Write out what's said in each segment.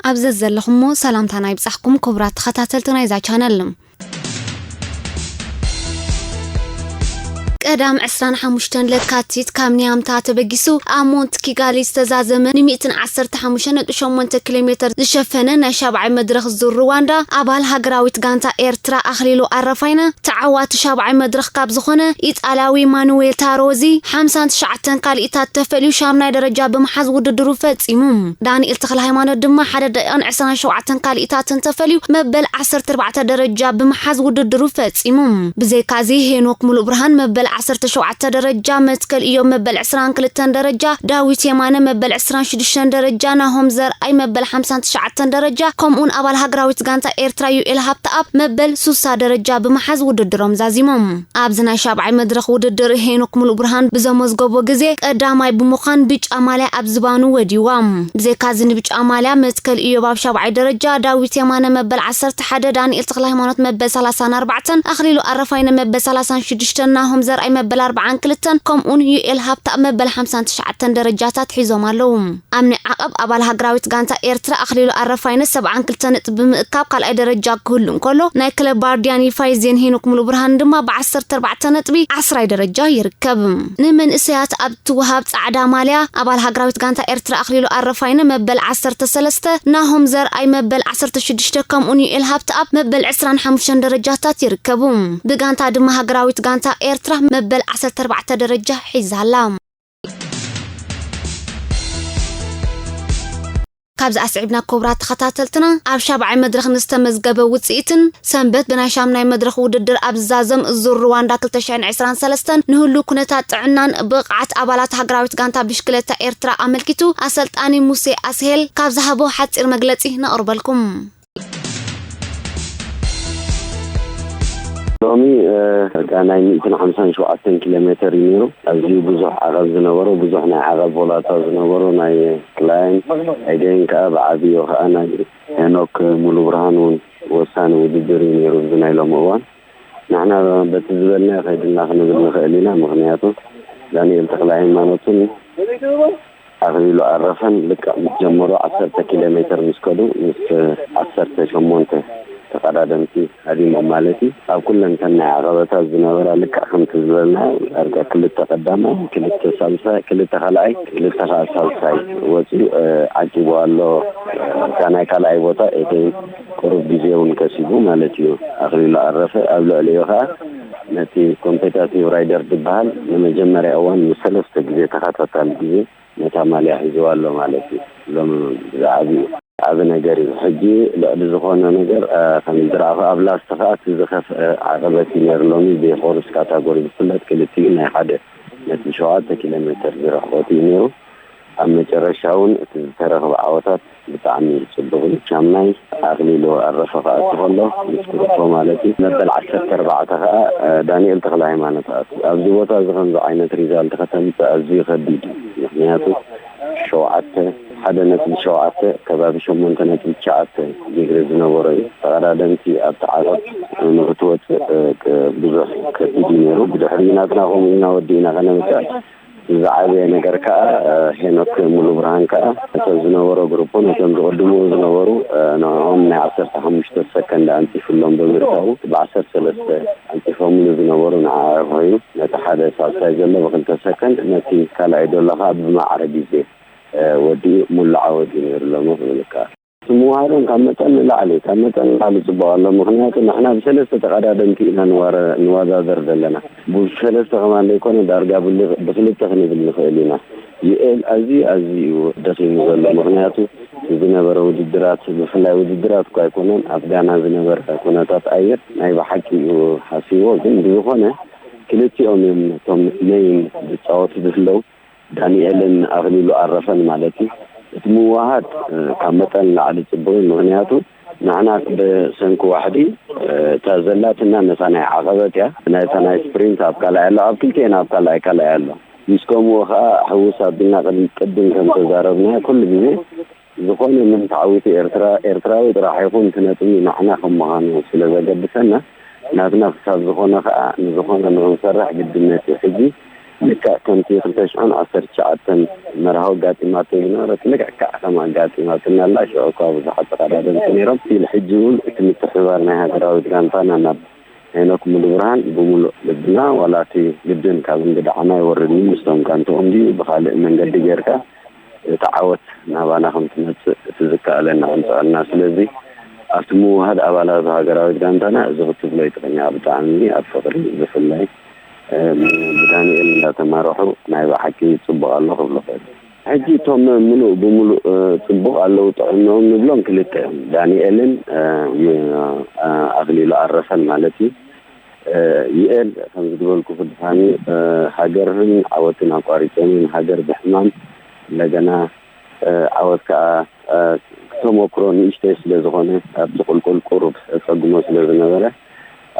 ኣብ ዘዘለኹሞ ሰላምታና ይብጻሕኩም ክቡራት ተኸታተልቲ ናይዛ ቻነል። ቀዳም ዕስራን ሓሙሽተን ለካቲት ካብ ኒያምታ ተበጊሱ ኣብ ሞንት ኪጋሊ ዝተዛዘመ ን ሚእትን ዓሰርተ ሓሙሽተ ነጥቢ ሸሞንተ ኪሎ ሜተር ዝሸፈነ ናይ ሻብዓይ መድረኽ ዙር ሩዋንዳ ኣባል ሃገራዊት ጋንታ ኤርትራ ኣኽሊሉ ኣረፋይነ ተዓዋቲ ሻብዓይ መድረኽ ካብ ዝኾነ ኢጣልያዊ ማኑዌል ታሮዚ ሓምሳን ትሽዓተን ካልኢታት ተፈልዩ ሻምናይ ደረጃ ብምሓዝ ውድድሩ ፈጺሙ። ዳንኤል ተኽለ ሃይማኖት ድማ ሓደ ደቂቕን ዕስራን ሸውዓተን ካልኢታትን ተፈልዩ መበል ዓሰርተ ኣርባዕተ ደረጃ ብምሓዝ ውድድሩ ፈጺሙ። ብዘይካዚ ሄኖክ ሙሉእ ብርሃን መበል ዓሰርተ ሸውዓተ ደረጃ፣ መትከል እዮብ መበል ዕስራን ክልተን ደረጃ፣ ዳዊት የማነ መበል ዕስራን ሽዱሽተን ደረጃ፣ ናሆም ዘርኣይ መበል ሓምሳን ትሽዓተን ደረጃ፣ ከምኡውን ኣባል ሃገራዊት ጋንታ ኤርትራ ዩኤል ሃብተኣብ መበል ሱሳ ደረጃ ብምሓዝ ውድድሮም ዛዚሞም። ኣብዚ ናይ ሻብዓይ መድረኽ ውድድር ሄኖክ ሙሉእ ብርሃን ብዘመዝገቦ ግዜ ቀዳማይ ብምዃን ብጫ ማልያ ኣብ ዝባኑ ወዲዋ። ብዘይካዚ ንብጫ ማልያ መትከል እዮብ ኣብ ሻብዓይ ደረጃ፣ ዳዊት የማነ መበል ዓሰርተ ሓደ፣ ዳንኤል ተኽለ ሃይማኖት መበል ሰላሳን ኣርባዕተን፣ ኣኽሊሉ ኣረፋይነ መበል ሰላሳን ሽዱሽተን፣ ናሆም ዘርኣይ መበል ኣርባዓን ክልተን፣ ከምኡውን ዩኤል ሃብተኣብ መበል ሓምሳን ትሽዓተን ደረጃታት ሒዞም ኣለዉ። ኣብ ናይ ዓቐብ ኣባል ሃገራዊት ጋንታ ኤርትራ ኣኽሊሉ ኣረፋይነ ሰብዓን ክልተ ነጥቢ ብምእካብ ካልኣይ ደረጃ ክህሉ እንከሎ፣ ናይ ክለብ ባርዲያን ይፋይዜን ሄኖክ ሙሉእ ብርሃን ድማ ብዓሰርተ ኣርባዕተ ነጥቢ ዓስራይ ደረጃ ይርከብ። ንመንእሰያት ኣብ ትወሃብ ጻዕዳ ማልያ ኣባል ሃገራዊት ጋንታ ኤርትራ ኣኽሊሉ ኣረፋይነ መበል ዓሰርተ ሰለስተ፣ ናሆም ዘርኣይ መበል ዓሰርተ ሽዱሽተ ከምኡውን ዩኤል ሃብተኣብ መበል ዕስራን ሓሙሽተን ደረጃታት ይርከቡ። ብጋንታ ድማ ሃገራዊት ጋንታ ኤርትራ መበል ዓሰርተ ኣርባዕተ ደረጃ ሒዛ ኣላ። ካብዚ ኣስዒብና ክቡራት ተኸታተልትና ኣብ ሻብዓይ መድረኽ ንዝተመዝገበ ውጽኢትን ሰንበት ብናይ ሻምናይ መድረኽ ውድድር ኣብ ዝዛዘም ዙር ሩዋንዳ ክልተ ሽሕን ዕስራን ሰለስተን ንህሉ ኩነታት ጥዕናን ብቕዓት ኣባላት ሃገራዊት ጋንታ ብሽክለታ ኤርትራ ኣመልኪቱ ኣሰልጣኒ ሙሴ ኣስሄል ካብ ዝሃቦ ሓጺር መግለጺ ነቕርበልኩም። ሎሚ እ፣ ናይ ሚእትን ሓምሳን ሸውዓተን ኪሎ ሜተር እዩ ነይሩ። ኣዝዩ ብዙሕ ዓቐብ ዝነበሮ፣ ብዙሕ ናይ ዓቐብ ቦላታ ዝነበሮ ናይ ክላይን ኣይደይን ከዓ ብዓብዮ ከዓ ናይ ሄኖክ ሙሉ ብርሃን እውን ወሳኒ ውድድር እዩ ነይሩ። እዚ ናይ ሎሚ እዋን ንሕና በቲ ዝበልና ከይድና ክንብል ንኽእል ኢና። ምኽንያቱ ዳንኤል ተኽለ ሃይማኖትን ኣኽሊሉ ኣረፈን ልክዕ ምስ ጀመሩ ዓሰርተ ኪሎ ሜተር ምስ ከዱ ምስ ዓሰርተ ሸሞንተ ተቐዳደምቲ ሃዲሞም ማለት እዩ። ኣብ ኩለንተን ናይ ዓቐበታት ዝነበራ ልክዕ ከምቲ ዝበልና ዳርጋ ክልተ ቀዳማይ፣ ክልተ ሳልሳይ፣ ክልተ ካልኣይ፣ ክልተ ከዓ ሳልሳይ ወፂኡ እ፣ ዓቂቡ ኣሎ። እታ ናይ ካልኣይ ቦታ ኤደን ቁሩብ ግዜ እውን ከሲቡ ማለት እዩ። ኣኽሊሉ ኣረፈ ኣብ ልዕሊኡ ከዓ ነቲ ኮምፔታቲቭ ራይደር ዝበሃል ንመጀመርያ እዋን ንሰለስተ ግዜ ተኸታታሊ ግዜ ነታ ማልያ ሒዝዋ ኣሎ ማለት እዩ። ሎም ብዛዕባኡ ዓቢ ነገር እዩ። ሕጂ ልዕሊ ዝኾነ ነገር እ፣ ከም ዝረኣኹ ኣብ ላስት ከዓ እቲ ዝኸፍአ ዓቐበት እዩ ነይሩ። ሎሚ ብኮርስ ካታጎሪ ዝፍለጥ ክልቲኡ ናይ ሓደ ነጥቢ ሸውዓተ ኪሎ ሜትር ዝርሕቐት እዩ ነይሩ። ኣብ መጨረሻ እውን እቲ ዝተረኽበ ዓወታት ብጣዕሚ ጽቡቕ እዩ። ሻምናይ ኣኽሊሉ ኣረፈ ክኣቱ ከሎ ምስ ኩርቶ ማለት እዩ መበል ዓሰርተ ኣርባዕተ ከዓ እ፣ ዳንኤል ተኽለ ሃይማኖት ኣቱ ኣብዚ ቦታ እዚ ከምዚ ዓይነት ሪዛልት ከተምፅእ ኣዝዩ ከቢድ እዩ። ምክንያቱ ሸውዓተ ሓደ ነጥቢ ሸውዓተ ከባቢ ሸሞንተ ነጥቢ ትሽዓተ ዲግሪ ዝነበሮ እዩ። ተቐዳደምቲ ኣብቲ ዓቐብ ንክትወፅእ እ፣ ቅ- ብዙሕ ከቢድ እዩ ነይሩ። ብድሕሪ ናትና ከምኡ ኢና ወዲእና ከነምፅእ ዝዓበየ ነገር ከዓ እ፣ ሄኖክ ሙሉ ብርሃን ከዓ ነቶም ዝነበሮ ግሩፖ ነቶም ዝቕድምዎ ዝነበሩ እ፣ ንዕኦም ናይ ዓሰርተ ሓሙሽተ ሰከንድ ኣንፂፍሎም ብምእታዉ ብዓሰርተ ሰለስተ ኣንፂፎምሉ ዝነበሩ ንዓ ኮይኑ ነቲ ሓደ ሳልሳይ ዘሎ ብክልተ ሰከንድ ነቲ ካልኣይ ዘሎ ከዓ ብማዕረ ግዜ እ፣ ወዲኡ ሙሉእ ዓወት እዩ ነይሩ ሎሚ ክብል ይከኣል። ምውሃዶም ካብ መጠን ንላዕሊ ካብ መጠን ንላዕሊ ፅቡቕ ኣሎ። ምክንያቱ ንሕና ብሰለስተ ተቐዳደምቲ ኢና ንዋረ- ንወዳደር ዘለና። ብሰለስተ ከማን ዘይኮነ ዳርጋ ብሊ- ብክልተ ክንብል ንኽእል ኢና። ዩኤል ኣዝዩ ኣዝዩ እዩ ደኺሙ ዘሎ። ምክንያቱ ዝነበረ ውድድራት ብፍላይ ውድድራት እኳ ኣይኮነን ኣብ ጋና ዝነበረ ኩነታት ኣየር ናይ ብሓቂ እዩ ሓሲዎ። ግን ብዝኾነ ክልቲኦም እዮም እቶም መይን ዝፃወቱ ዝህለው ዳንኤልን ኣኽሊሉ ኣረፈን ማለት እዩ። እቲ ምውሃድ እ፣ ካብ መጠን ንላዕሊ ጽቡቕ እዩ። ምኽንያቱ ንሕና ብሰንኪ ዋሕዲ እ፣ እታ ዘላትና ነታ ናይ ዓቐበት እያ። ናይታ ናይ ስፕሪንት ኣብ ካልኣይ ኣሎ፣ ኣብ ክልቲኤን ኣብ ካልኣይ ካልኣይ ኣሎ። ምስ ከምኡ ኸኣ ሕውስ ኣቢልና ቅድም ቅድም ከም ተዛረብናዮ ኩሉ ግዜ ዝኾነ ምን ተዓዊቱ ኤርትራ ኤርትራዊ ጥራሕ ይኹን እቲ ነጥቢ ንዓና ከም ምዃኑ ስለ ዘገድሰና ናትና ክሳብ ዝኾነ ኸኣ ንዝኾነ ንኽንሰርሕ ግድነት እዩ። ሕጂ ልክዕ ከምቲ ክልተ ሽሕን ዓሰርተ ትሽዓተን መርሃዊ ኣጋጢማቶ ዝነበረት ልክዕ ከዓ ከም ኣጋጢማትና ኣላ። ሽዑ እኳ ብዙሓት ተቐዳደምቲ ነይሮም። እቲ ሕጂ እውን እቲ ምትሕብባር ናይ ሃገራዊት ጋንታና ናብ ሄኖክ ሙሉብርሃን ብምሉእ ልብና፣ ዋላ እቲ ግድን ካብ እንግድዓና ይወርድ ምስቶም ጋንትኦም ድዩ ብኻልእ መንገዲ ጌርካ እቲ ዓወት ናባና ከም ትመፅእ እቲ ዝከኣለና ክንፅዕና። ስለዚ ኣብቲ ምውሃድ ኣባላት ሃገራዊት ጋንታና እዚ ክትብሎ ይትኽእልኒ። ብጣዕሚ ኣብ ፍቕሪ ብፍላይ ብዳንኤል እንዳተማርሑ ናይ ብሓቂ ጽቡቕ ኣሎ ክብሎ ክእል። ሕጂ እቶም ምሉእ ብምሉእ ጽቡቕ ኣለዉ ጥዕንኦም ንብሎም ክልተ እዮም። ዳንኤልን ኣኽሊሉ ኣረፈን ማለት እዩ። ዩኤል ከም ዝግበልኩ ክድፋኒ ሃገርን ዓወትን ኣቋሪጾምን ሃገር ብሕማም እንደገና ዓወት ከዓ ተሞክሮ ንእሽተይ ስለ ዝኾነ ኣብቲ ቁልቁል ቁሩብ ጸግሞ ስለ ዝነበረ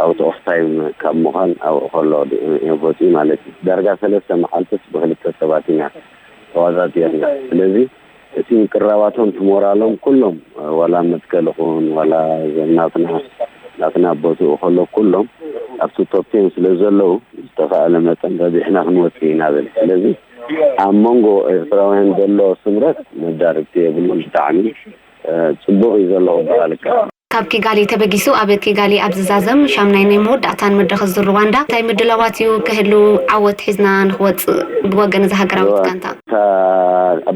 ኣውት ኦፍ ታይም ካብ ምዃን ኣብኡ ከሎ ወፂኡ ማለት እዩ። ዳርጋ ሰለስተ መዓልትስ ብክልተ ሰባት ኢና ተዋዛዚርና። ስለዚ እቲ ምቅራባቶም እቲ ሞራሎም ኩሎም ዋላ መትከል ኹን ዋላ ናትና ናትና ቦትኡ ከሎ ኩሎም ኣብቲ ቶፕ ቴን ስለ ዘለዉ ዝተኸኣለ መጠን ረቢሕና ክንወፅእ ኢና ብል። ስለዚ ኣብ መንጎ ኤርትራውያን ዘሎ ስምረት መዳርግቲ የብሉን። ብጣዕሚ ጽቡቕ እዩ ዘሎ ክበሃል ይከኣል። ካብ ኪጋሊ ተበጊሱ ኣብ ኪጋሊ ኣብ ዝዛዘም ሻምናይ ናይ መወዳእታን መድረኽ ዙር ሩዋንዳ እንታይ ምድላዋት እዩ ክህሉ ዓወት ሒዝና ንክወፅእ ብወገን እዚ ሃገራዊት ጋንታ? እታ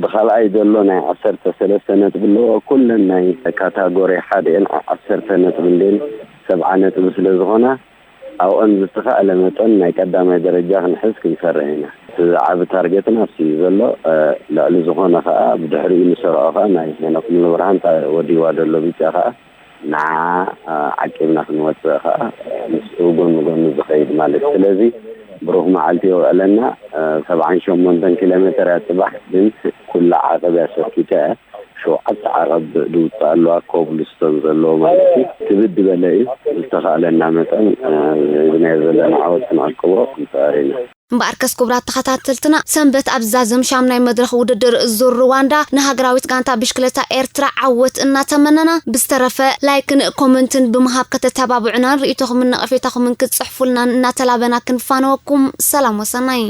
ብካልኣይ ዘሎ ናይ ዓሰርተ ሰለስተ ነጥቢ ኣለዎ። ኩለን ናይ ካታጎሪ ሓደ እየን። ዓ- ዓሰርተ ነጥቢ እንድን ሰብዓ ነጥቢ ስለ ዝኾና ኣብኦም ዝተኻእለ መጠን ናይ ቀዳማይ ደረጃ ክንሕዝ ክንሰርሕ ኢና። እቲ ዓቢ ታርጌትና ኣብቲ እዩ ዘሎ። ልዕሊ ዝኾነ ከዓ ብድሕሪኡ ንሰርዖ ከዓ ናይ ሄኖክ ሙሉብርሃን እታ ወዲዋ ዘሎ ብጫ ከዓ ንዓ ዓቂብና ክንወፅእ ከዓ ምስኡ ጎኒ ጎኒ ዝኸይድ ማለት እዩ። ስለዚ ብሩኽ መዓልቲ የውዕለና። ሰብዓን ሸሞንተን ኪሎ ሜትር እያ ፅባሕ ግን ኩላ ዓቐብ እያ ሰርኪታ እያ። ሸውዓተ ዓቐብ ድውፃ ኣለዋ ኮብልስቶን ዘለዎ ማለት እዩ። ክብድ በለ እዩ። ዝተኻእለና መጠን ብናይ ዘለና ዓወት ክንዕቅቦ ክንፅዕር ኢና። እምበኣርከስ ክቡራት ተኸታተልትና ሰንበት ኣብ ዛዘም ሻምናይ መድረኽ ውድድር ዙር ሩዋንዳ ንሃገራዊት ጋንታ ብሽክለታ ኤርትራ ዓወት እናተመነና ብዝተረፈ ላይክን ኮመንትን ብምሃብ ከተተባብዑናን ርእይቶኹምን ነቐፌታኹምን ክትፅሕፉልናን እናተላበና ክንፋነወኩም ሰላም ወሰናይ።